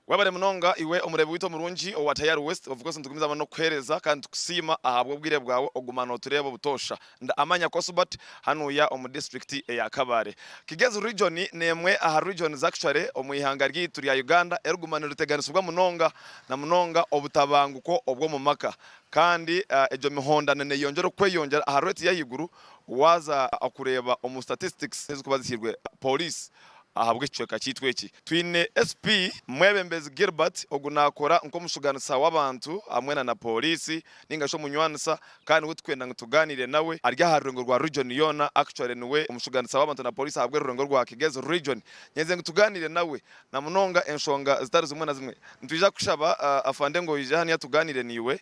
Webare munonga iwe omureebi waitu omurungi owa Tayari West, of course nitugumizamu n'okukuheereza kandi nitukusiima ahabw'obwire bwawe oguma nootureeba obutoosha. Ndi Amanya Kosubert hanuya omu disiturikiti eya Kabale. Kigezi Region n'emwe aha regions actually omu ihanga ryaitu rya Uganda eriguma niriteganisibwa munonga na munonga obutabanguko obw'omu maka kandi egyo mihondano neyongyera okweyongyera aha rate y'ahaiguru waaza kureeba omu statistics ezirikuba zihairwe Police Ahabw'ekicweka kyaitu eki, twine SP Mwebembezi Gilbert, ogu naakora nk'omushuganisa w'abantu hamwe na na pooriisi ninga shi omunywanisa kandi niwe turikwenda ngu tugaaniire nawe. Ari aha rurengo rwa region yoona, actually niwe omushuganisa w'abantu na pooriisi ahabw'orurengo rwa Kigezi region. Nyenzire ngu tugaaniire nawe na munonga enshonga zitari zimwe na zimwe. Nitwija kukushaba Afande ngu oije hanu tugaaniire naiwe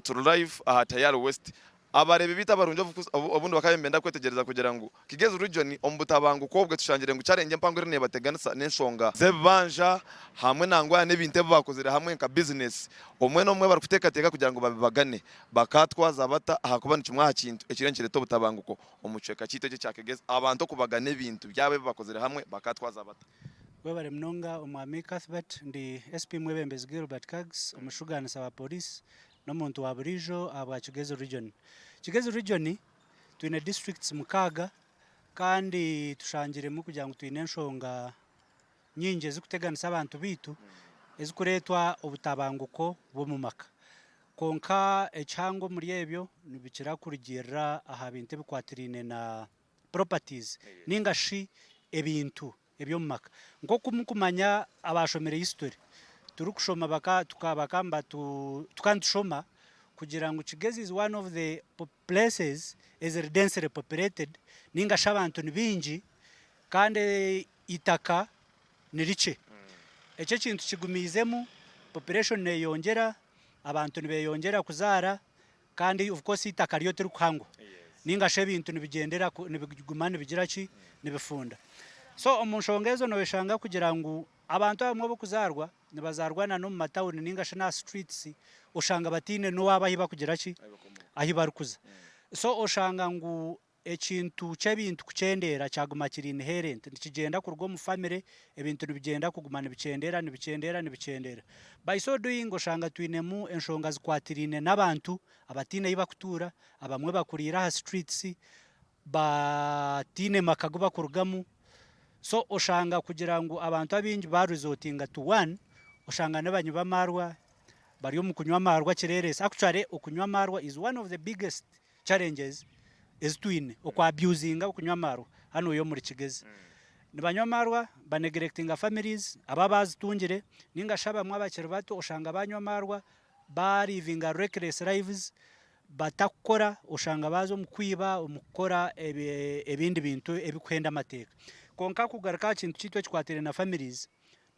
turi live aha Tayari West. Abareebi baitu abarungi obundi bakaba nibenda kwetegyereza kugira ngu Kigezi Region omu butabanguko obwe tushangire ngu challenge empango eriyo nebateganisa n'enshonga z'ebibanja hamwe nangwa n'ebintu ebi bakozire hamwe nka business omwe n'omwe barikuteekateeka kugira ngu babibagane bakaatwaza bata ahakuba nikimwe aha kintu ekiriyo nikireeta obutabanguko omu kicweka kyaitu eki ekya Kigezi abantu okubagana ebintu byabo ebi bakozire hamwe bakaatwaza bata. Webare munonga Omwami Cuthbert, ndi SP Mwebembezi Gilbert Kags, omushugaanisa wa Police n'omuntu wa buriijo ahabwa Kigezi Region. Kigezi Region twine districts mukaaga kandi tushangiremu kugira ngu twine enshonga nyingi ezirikuteganisa abantu baitu ezirikureetwa obutabanguko bw'omu maka. Kwonka ekihango omuri ebyo nibikira kurugiirira aha bintu ebikwatiraine na properties ninga shi ebintu eby'omu maka. Nk'oku murikumanya abaashomire history, turikushoma baka tuka bakaba nibatu tukaba nitushoma kugira ngu Kigezi is one of the places eziri densely populated ninga shi abantu ni baingi kandi eitaka ni rikye. Ekyo ekintu kigumiizemu population neeyongyera, abantu nibeyongyera kuzaara Kandi of course eitaka ryo tirikuhangwa ninga shi ebintu nibigyendera nibiguma nibigira ki nibifunda. So omu nshonga ezo noyeshanga kugira ngu abantu abamwe abokuzaarwa nibazaarwa na n'omu matawuni ninga shi n'aha streets oshanga bataine n'owaabo ahi bakugira ki ahi barikuza. So oshanga ngu Ekintu ky'ebintu kukyendeera kyaguma kiri inherent, nikigyenda kuruga omu family, ebintu nibigyenda kuguma nibikyendera, nibikyendera, nibikyendera. By so doing oshanga twinemu enshonga zikwatiraine n'abantu abataine ahi bakutuura, abamwe bakuriire aha streets, bataine maka agu bakurugamu, so oshanga kugira ngu abantu abaingi ba resortinga to one, oshanga n'abanywi b'amaarwa bari omu kunywa amaarwa kireereesi, actually okunywa amaarwa is one of the biggest challenges ezi twine oku abusinga okunywa amaarwa hanu oyo omuri Kigezi. Nibanywa amaarwa ba neglectinga families abo abazitungire ninga shi abamwe abakiri bato oshanga banywa amaarwa ba livinga reckless lives batakukora oshanga baaza omu kwiba omu kukora ebindi bintu ebikuhenda amateeka. Kwonka kugaruka aha kintu kyaitu ekikwataine na families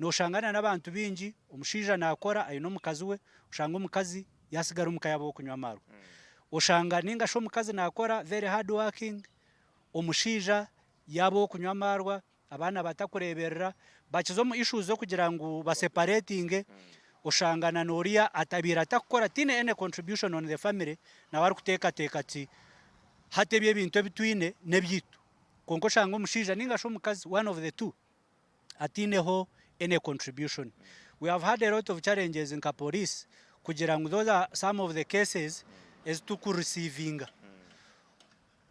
noshanga na n'abantu baingi omushaija nakora aine omukazi we oshanga omukazi yasigara omuka yaaba ow'okunywa amaarwa. Oshanga ninga shi omukazi nakora very hard working omushaija yaaba ow'okunywa amaarwa abaana batakureeberera bakiza omu issues z'okugira ngu ba separatinge oshanga na n'oriya abaire atakukora tihaine any contribution on the family nawe arikuteekateeka ati hati ebi ebintu ebi twine n'ebyaitu kwonka oshanga omushaija ninga shi omukazi one of the two ataineho any contribution. We have had a lot of challenges nka police kugira ngu those are some of the cases ezi turi receivinga.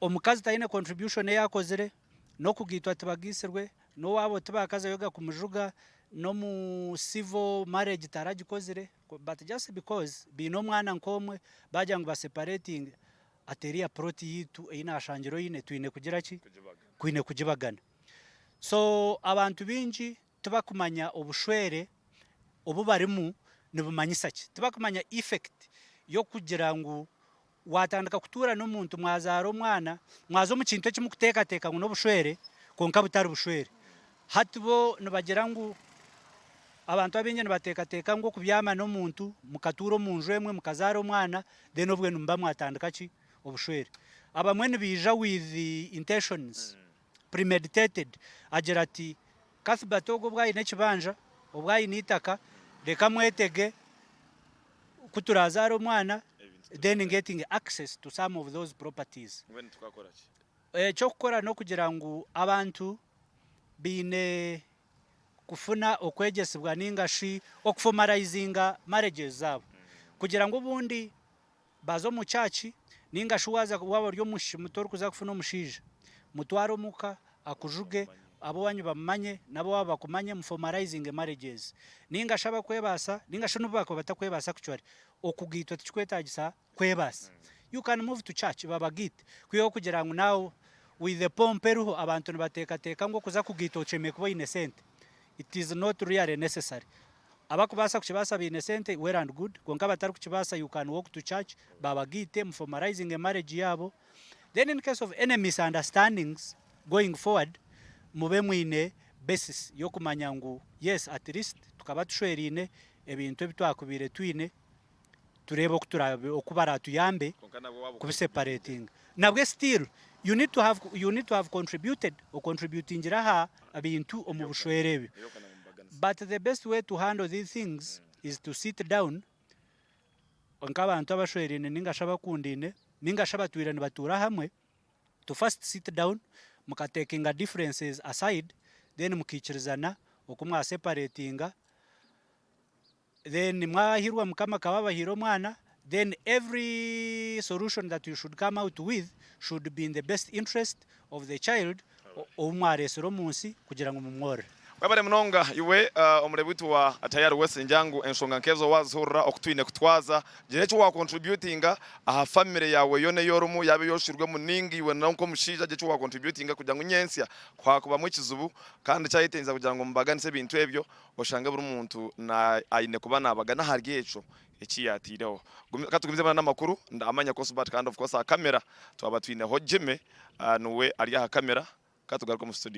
Omukazi taine contribution ei akozire, n'okugaitwa tibagaitsirwe, n'owaabo tibakazayoga kumujuga, n'omu civil marriage taragikozire but just because baine omwana nk'omwe baagira ngu ba separatinge ati eriya plot yaitu ei naashangire oine twine kugira ki? Twine kugibagana. So abantu baingi tibakumanya obushwere obu barimu nibumanyisa ki. Tibakumanya effect y'okugira ngu waatandika kutuura n'omuntu mwazaara omwana, mwaza omu kintu eki murikuteekateeka ngu n'obushwere kwonka butari bushwere. Hati bo nibagira ngu abantu abaingi nibateekateeka ngu okubyama n'omuntu mukatuura omu nju emwe mukazaara omwana then obwo nimuba mwatandika ki? Obushwere. Abamwe nibaija with intentions. Premeditated, agira ati, Cuthbert ogu obu aine ekibanja, obu aine eitaka, reka mwetege ku turazaare omwana then getting access to some of those properties. Mbwenu tukakora ki? Eky'okukora n'okugira ngu abantu baine. kufuna okwegyesibwa ninga shi okuformalizinga marriages zaabo kugira ngu obundi baze omu church ninga shi waaza waaba ori omwishiki muto orikuza kufuna omushaija mutware omuka akujuge ab'owaanyu bamumanye n'ab'owaabo bakumanye muformalizinge marriages ninga shi abakwebaasa ninga shi n'obu baakuba batakwebaasa actually okugaitwa tikikwetaagisa kwebaasa. You can move to church babagaite kwihaho kugira ngu now with the pomp eriho abantu nibateekateeka ngu okuza kugaitwa oshemereire kuba oine sente. It is not really necessary. Abakubaasa kukibaasa baine sente well and good kwonka abatarikukibaasa you can walk to church babagaite muformalizinge marriage yaabo then in case of any misunderstandings going forward mube mwine basis y'okumanya ngu yes at least tukaba tushweraine ebintu ebi twakubaire twine tureebe oku turaabe oku baraatuyambe Kwonka nabwo waaba kubiseparatinga. Nabwe still you need to have you need to have contributed, ocontributingire aha bintu omu bushwere ebyo. But the best way to handle these things is to sit down nk'abantu abashweraine ninga shi abakundaine ninga shi abatwire nibatuura hamwe to first sit down mukatekinga differences aside then mukaikirizana oku mwaseparatinga Then mwahirwa mukama akaba abahaire omwana then every solution that you should come out with should be in the best interest of the child ou mwaresire omunsi kugira ngu mumworore. Webare munonga iwe omurebi witu wa Tayari West ningira ngu enshonga nkezo wazihurira oku twine kutwaza gira eki wa contributinga aha family yawe yona eyi orimu yaba eyi oshwirwemu ninga iwe nkomushaija gira eki wa contributinga kugira ngu nyentsya kuhakubamu ekizibu kandi kyayetengyesa kugira ngu mubaganise ebintu ebyo Oshange buri muntu aine kuba naabagana ahari ekyo eki yaataireho. Ka tugumizemu n'amakuru, Ndamanya Cosbert kandi of course aha kamera twaba twineho Jimmy, niwe ari aha kamera. Ka tugaruke omu studio.